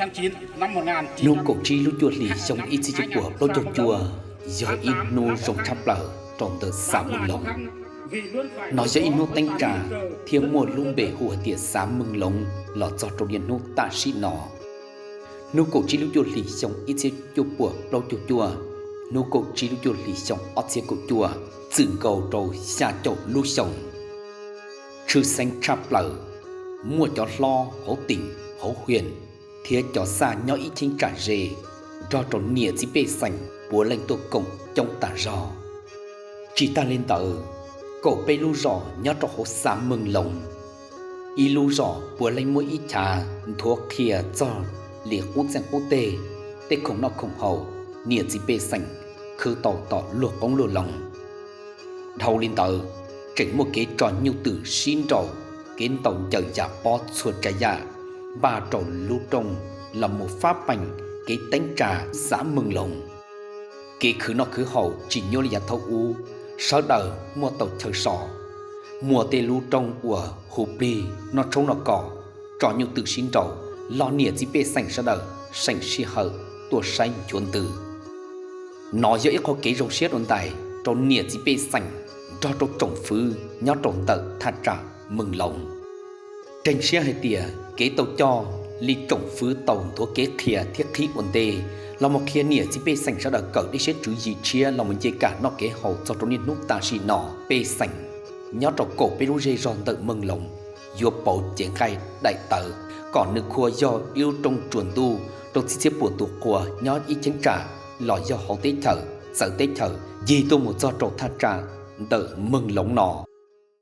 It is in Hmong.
Hnub kaum tsib lub cuaj hlis xyoo ib txhiab cuaj puas plaub caug cuaj yog ib hnub zoo tshaj plaws rau ntawm xav Mws Loos. Nov yog ib hnub teeb tsa thiab muaj lub npe hu hais tias xav Mws Loos los txog rau niaj hnub tam sim no. Hnub kaum tsib lub cuaj hlis xyoo ib txhiab cuaj puas plaub caug cuaj, hnub kaum tsib lub cuaj hlis xyoo ob txhiab kaum cuaj, txwm nkaus rau xya caum lub xyoo. Tshwj xeeb tshaj plaws, muaj cov hlob hauv teem hauv hwm thiab cov xaj nyob ib cheeb tsam ze nrog rau niam txiv pej xeem puav leej tuaj koom coob tas zog. Tsis tag li ntawd, kaum peb lub zos nyob rau hauv xav Mws Loos, ib lub zos puav leej muaj ib chav nthuav qhia txog li qub txeeg qub teg, tej khoom noj khoom haus, niam txiv pej xeem khwv tau tom luag qoob luag loo. Dhau li ntawd, tseem muaj kev tso nyuj twm sib nraus, kev ntaus ncaws yam pob txhua tsav yam, npaj rau lub rooj los mus fab peem kev teeb tsa xav Mws Loos. Kev khwv noj khwv haus tsis nyuaj li yav thaum ub, sawv daws muaj tau chaw so, muaj tej lub rooj uas hu plig noj tshoob noj kos, tso nyuj twm sib nraus, los niam txiv pej xeem sawv daws seem sij hawm tuaj saib nchuav ntws. Nov yog ib qho kev zoo siab dua ntais rau niam txiv pej xeem nrog rau tsoom fwv nyob rau ntawm thaj tsam Mws Loos. Ntseeg siab hais tias kev tau coj li tsoom fwv tau nthuav kev qhia thiab qhib ua ntej los mus qhia niam txiv pej xeem sawv daws kawm dej siab tswv yim tshiab los mus nce kam noj kev haus txog rau niaj hnub tam sim no. Pej xeem nyob rau kaum peb lub zej zog ntawm Mws Loos yuav pauv cev nqaij daim tawv kom nws khua yog ib lub rooj tsuas ntuj rau txhiab txhiab puas tus quas nyob ib cheeb tsam los yog hauv teb chaws, txawv teb chaws ncig tuaj mus txog rau thaj tsam ntawm Mws Loos no.